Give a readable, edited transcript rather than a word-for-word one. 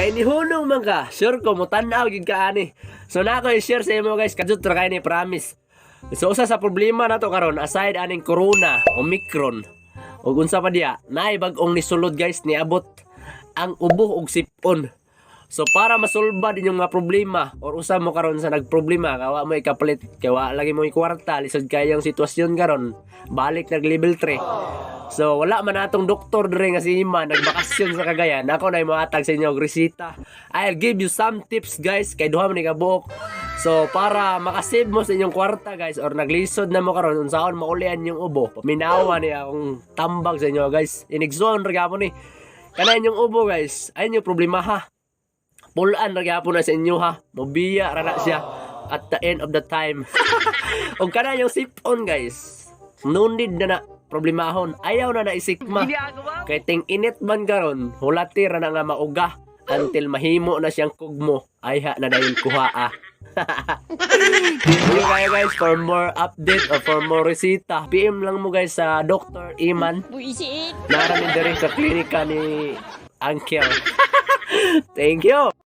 Kay nihunong man ka, sure ko mo tan-aw gyud ka ani. So na ako i-share sa imo, guys, kadjut ra kay ni, promise. So usa sa problema nato karon, aside aning corona, Omicron, ug unsa pa diya, naay bag-ong nisulod, guys, niabot ang ubo ug sipon. So para masulbad inyong mga problema or usa mo karon sa nagproblema, kawa mo ikapalit kay wa lagi mo kwarta, lisod kayong sitwasyon karon, balik nag level 3. So wala man atong doktor diri nga si Ima, nagbakasyon sa Cagayan. Ako na mohatag sa inyo og resita. I'll give you some tips, guys, kay duha man ni kabuok. So para makasave mo sa inyong kwarta, guys, or naglisod na mo karon unsaon maulian yung ubo. Paminawa ni akong tambag sa inyo, guys. Inigsuon ra gyapon ni. Kana inyong ubo, guys, ay inyong problema ha. Pulaan ra gyapon na sa inyo ha. Mobiya ra na siya at the end of the time. Ug kana yung sipon, guys. No need na na problemahon. Ayaw na na isikma. Kay ting init man karon, hulati ra na nga mauga until mahimo na siyang kugmo. Ayha na dayon kuha ah. Thank you kayo, guys, for more update or for more resita. PM lang mo, guys, sa Dr. Iman. Buisit! Nara mi diri sa klinika ni Uncle. Thank you.